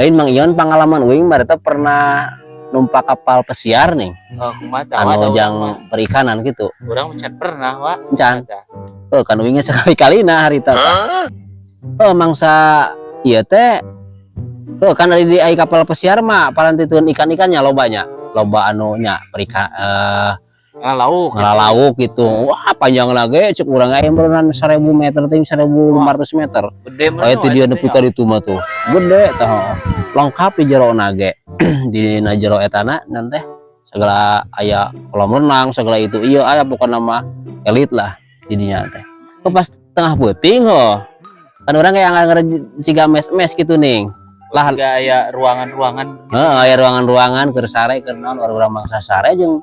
Lain, Mang Ion, pengalaman uing mah eta pernah numpak kapal pesiar nih. Oh, kumaha tah, Wak? Anu Da jang urang mah perikanan gitu. Urang can pernah, Wak. Can. Tah. Oh, kan uingnya sekali-kali nah harita tah. Oh, mangsa ieu teh. Oh, kan dari di ai kapal pesiar mah parantituan ikan-ikannya lobanya. Loba anu nya perika Ngalauk. Ngalauk gitu. Wah, panjang lagi cek urang aya berenang 1000 meter ting 1500 meter. Gede. Oh, itu dia nepi ka ditu mah tuh. Gede tah. Lengkap di jero nage. Di na jero etana nanti segala aya kolam renang, segala itu iya aya, pokoknya mah elit lah jadinya teh. Oh, pas tengah peuting ho. Kan orang kayak nggak siga mes-mes gitu nih. Lah. Lah, aya ruangan-ruangan. Heeh, aya ruangan-ruangan keur sare, keur naon, orang-orang mangsa sare jeung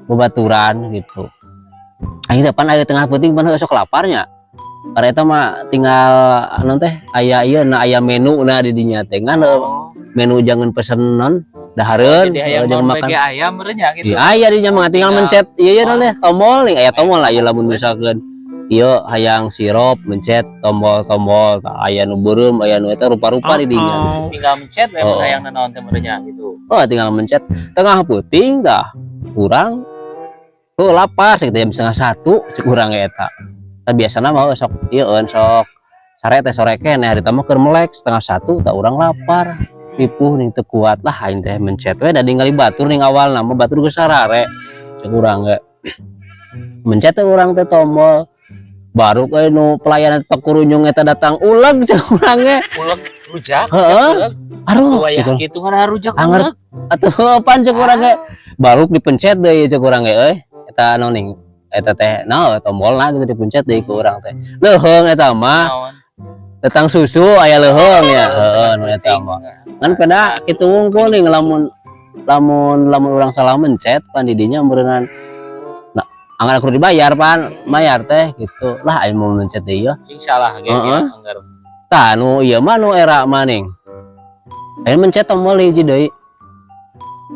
babaturan gitu. Aing teh pan aya tengah peuting pan sok laparnya. Karena eta mah tinggal anu teh aya ieu na, aya menu na di dinya teh ngan menu jangan pesen non dahareun. Jadi hayang jangan naon makan. Bagi ayam meureun gitu. Iya, aya di nya mah tinggal Tinggal. Mencet ieu ieu non teh tombol nih, aya tombol lah ieu. Lamun misalkeun ieu hayang sirup, mencet tombol-tombol tah, aya nu beureum, aya nu eta rupa-rupa di dinya. Tinggal mencet we mun Oh. hayang naon teh meureun gitu. Oh, tinggal mencet. Tengah peuting dah kurang, oh, lapar sekitar jam 12.30 cek urang eta. Tah, biasana mah sok ieu eun sok sare teh sore keneh, hari mah keur melek 12.30 tah urang lapar. Ripuh ning teu kuat lah aing teh, mencet we da ningali batur ning awalna mah batur geus sarare. Cek urang ge mencet teh urang teh tombol, baru ke nu pelayanan pakurunyung eta datang, uleg cek urang ge. Uleg rujak. Heeh. Aduh, Wayah cek urang. Kitu kan rujak. Anger. Uleg. Atuh apaan cek urang ge, baru dipencet deui cek urang ge euy, eta naon ning eta teh naon tombolna gitu, dipencet deui ku urang teh, leuheung eta mah. Naon? Datang susu aya leuheung ya, heeh, nu eta mah kan peda kitu wungkul nih. Lamun lamun lamun urang salah mencet pan didinya meureunnan nah anggar kudu dibayar, pan mayar teh gitu lah, aing mau mencet deui ya. Sing salah ge Heeh. ya, anggar. Tah, nu ieu mah nu era maning aing mencet tombol hiji deui.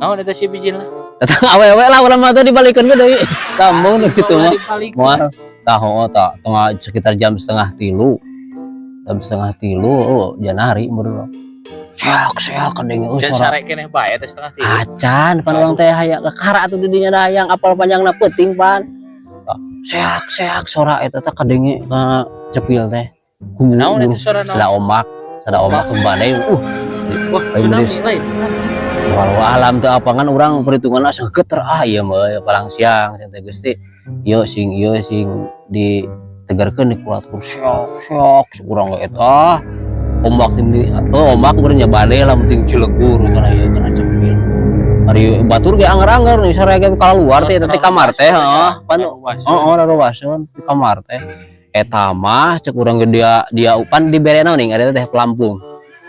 Naon eta si bijil? Datang awewe lah, urang mah teh dibalikeun we deui tambung nu kitu mah. Dibalik. Moal tah, oh, tah tengah sekitar jam 2.30, jam 2.30, oh, janari meureun seak seak kadenge oh, Dan suara sare keneh bae teh 2.30. Acan, pan urang teh hayang kakara atuh di dinya da hayang apal panjangna peuting pan. Tah, seak seak sora eta teh kadenge ka cepil teh. Naon eta suara naon? Sada ombak, sada ombak ke badai. Wah, Ayo, tsunami beris. Lain. Walau alam teu apa kan urang perhitungan asa geter ah ieu mah palang siang cenah teh Gusti. Ieu sing ieu sing ditegarkeun dikuat ku seak seak urang ge eta. Ombak tinggi, oh, ombak meureun nya badai lah, penting cilegur kana ieu kana cepil. Ari batur ge anger-anger nih sarege keluar teh eta teh kamar teh, heeh. Pan oh, raruaseun di kamar teh. Eta mah cek urang ge dia dia pan dibere naon ning ada teh pelampung.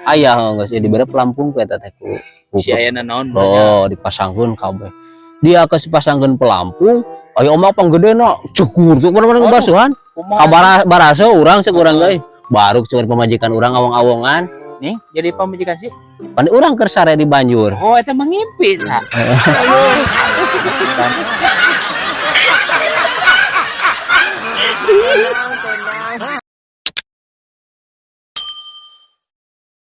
Aya heuh geus dibere pelampung ku eta teh ku Si aya naon? Oh, dipasangkeun kabeh. Dia ke dipasangkeun pelampung, aya ombak panggedena, cegur tuh mana-mana Waduh. Basuhan. Kumaha? Kabara barasa urang cek urang euy. Baru cek pamajikan urang awong-awongan. Nih, jadi pamajikan sih. Pan urang keur sare di banjur. Oh, eta mah ngimpi tah.